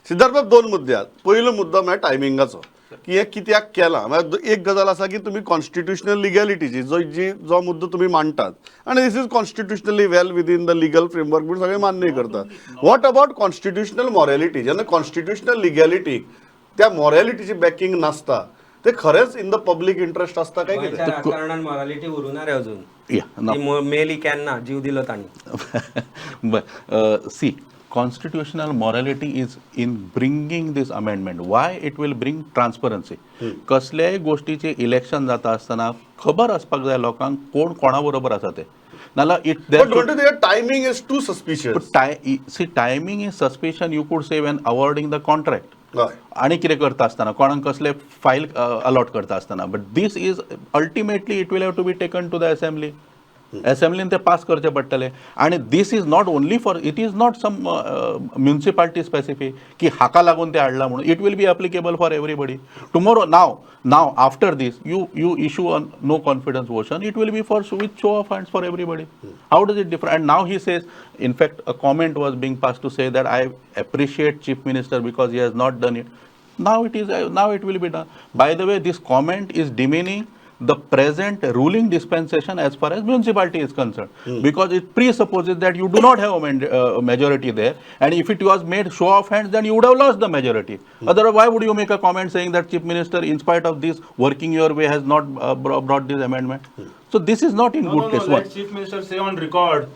सिद्धार्थ बाब, दोन मुद्दे आहात. पयलो मुद्दो म्हळ्यार टायमिंगाचो, की हें कित्याक केलां. म्हळ्यार एक गजाल आसा की तुमी कॉन्स्टिट्युशनल लिगॅलिटीची जो मुद्दो तुमी मांडटात आनी this is constitutionally well within the legal framework म्हूण सगळे मान्य करतात. What about constitutional morality? जेन्ना कॉन्स्टिट्युशनल लिगॅलिटी त्या मॉरॅलिटीची बॅकिंग नासता, ते खरेंच इन the public interest आसता काय कितें? गोंयच्या राजकारणान मॉरालिटी उरूना रे अजून. Yeah, now ती मेली केन्ना जीव दिलो तांणी. But see, constitutional morality is in bringing this amendment. Why? It will bring transparency. कसल्याय गोष्टीचे इलेक्शन जाता आसतना खबर आसपाक जाय लोकांक कोण कोणा बरोबर आसा ते. नाल्यार it But don't you think timing is too suspicious? See, timing is suspicious, you could say, when awarding the contract आणि कितें करता आसतना, कोणाक कसले फायल अलॉट करता आसतना. But this is ultimately, it will have to be taken to the assembly. एसेंब्लीन ते pass करचे पडटले. आणि this is not only for, it is not some municipality specific की हाका लागून ते हाडला म्हणून. It will be applicable for everybody tomorrow. Now after this, you issue a no confidence motion, it will be for with show of hands for everybody. How does it differ? And now he says, in fact, a comment was being passed to say that I appreciate Chief Minister because he has not done it. Now it is, now it will be done. By the way, this comment is demeaning the present ruling dispensation as far as municipality is concerned, because it presupposes that you do not have a majority there, and if it was made show of hands, then you would have lost the majority. Otherwise, why would you make a comment saying that Chief Minister, in spite of this working your way, has not brought this amendment? So this is not in No, good no, taste. No, One. Let Chief Minister say on record.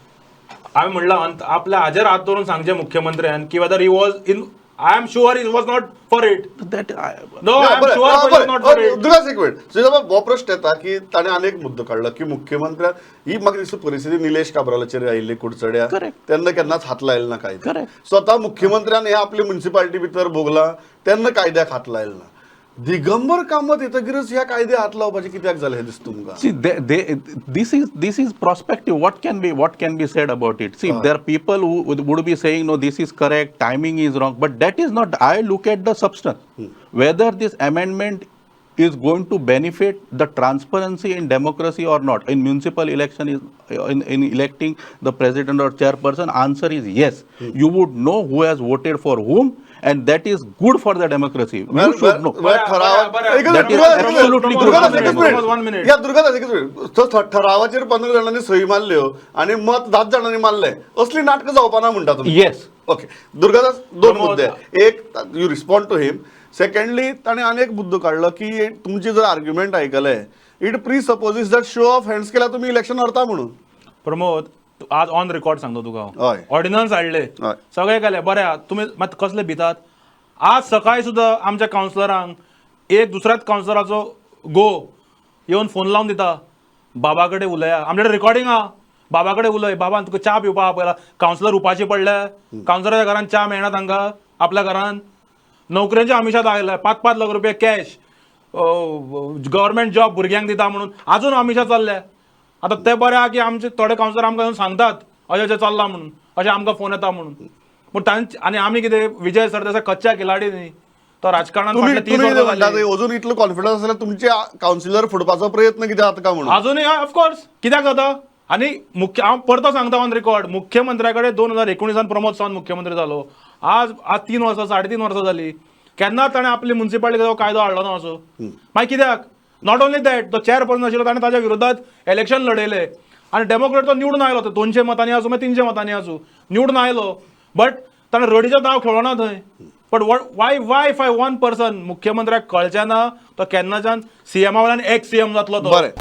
हांवें म्हणलां, आपल्या हाजेर हात दवरून सांगचें मुख्यमंत्र्यान की whether he was in, I am sure he was not for it. That I, No, I am sure he was not for it. Durgadas, एक मिनिट. सुजाबाब, हो प्रश्न येता की ताणें आनी एक मुद्दो काडलो की मुख्यमंत्र्यान ही म्हाका दिसता परिस्थिती निलेश काब्रालाचेर आयिल्ली कुडचड्या. तेन्ना केन्नाच हात लायलो ना कायद्याक. स्वता मुख्यमंत्र्यान हे आपली म्युनिसिपालिटी भितर भोगलां, तेन्ना कायद्याक हात लायलो ना. दिगंबर कामत येतकीरच ह्या कायद्याक हात लावपाचें कित्याक जालें हें दिसता तुमकां? See, this is prospective. What can be said about it? See, there are people who would be saying, "No, this is correct, timing is wrong." But that is not. I look at the substance. Whether this amendment is going to benefit the transparency in democracy or not in municipal election is in electing the president or chairperson, answer is yes. You would know who has voted for whom, and that is good for the democracy. You should know. ठराव That is absolutely good. Durgadas, एकच One minute. Minute. या दुर्गादास, एकच minute. तो ठरावाचेर 15 जाणांनी सही मारल्यो आनी मत 10 जाणांनी मारले, असली नाटकां जावपा ना म्हणटा तुमी? Yes. Okay Durgadas, दोन प्रमोद. मुद्दे. एक, you respond to him. Secondly, ताणें आनी एक मुद्दो काडलो की तुमचे जर argument आयकले, it presupposes that show of hands केल्यार तुमी इलेक्शन हरता म्हणून. प्रमोद, तूं आज ऑन रिकॉर्ड सांगता तुका हांव. ऑर्डिनन्स हाडले, सगळे केले, बरें आहा. तुमी मात कसले भितात? आज सकाळी सुद्दां आमच्या कावन्सिलरांक एक दुसऱ्याच कावन्सिलराचो गो येवन फोन लावन दिता, बाबा कडेन उलया, आमचे कडेन रिकॉर्डिंग आहा, बाबा कडेन उलय, बाबान तुका च्या पिवपाक आपयला. कावन्सिलर उपाशी पडले. कावन्सिलराच्या घरान च्या मेळना तांकां. आपल्या घरान नोकरेच्या आमिशात आयले, 5-5 लाख रुपया कॅश, गव्हर्मेंट जॉब भुरग्यांक दिता म्हणून अजून आमिशा चल्ल्या. आतां ते बरें आहा की आमचे थोडे कावन्सिलर आमकां येवन सांगतात अशें अशें चल्लां म्हणून, अशें आमकां फोन येता म्हणून. पूण तांचे आनी आमी कितें, विजय सरदेसाय कच्चा खिलाडी न्ही तो राजकारणात तुम्ही फाटले 30 तुम्ही कितें वर्सां म्हणटा जालीं. ते अजून इतलो कॉन्फिडन्स आसल्यार तुमचे कावन्सिलर फुटपाचो प्रयत्न कित्याक जाता काय म्हणून? अजूनय ऑफकोर्स कित्याक जाता. आनी मुख्य हांव परतो सांगता ऑन रिकॉर्ड, मुख्यमंत्र्या कडेन 2019 प्रमोद सावंत मुख्यमंत्री जालो, आज 3 वर्सां, 3.5 वर्सां जाली, केन्नाच ताणें आपली म्युनिसिपालिटी कायदो हाडलो ना असो. मागीर कित्याक? Not only that, तो चेअरपर्सन आशिल्लो, ताणें ताच्या विरोधात इलेक्शन लढयलें आनी डेमोक्रेट तो निवडून आयलो. तो 200 मतांनी आसूं मागीर 300 मतांनी आसूं, निवडून आयलो, बट ताणें रडीचो दाव खेळ्ळो ना थंय. But why if I one person मुख्यमंत्र्याक कळचें ना, तो केन्नाच्यान सीएमा वयल्यान एक्स सीएम जातलो तो. बरें.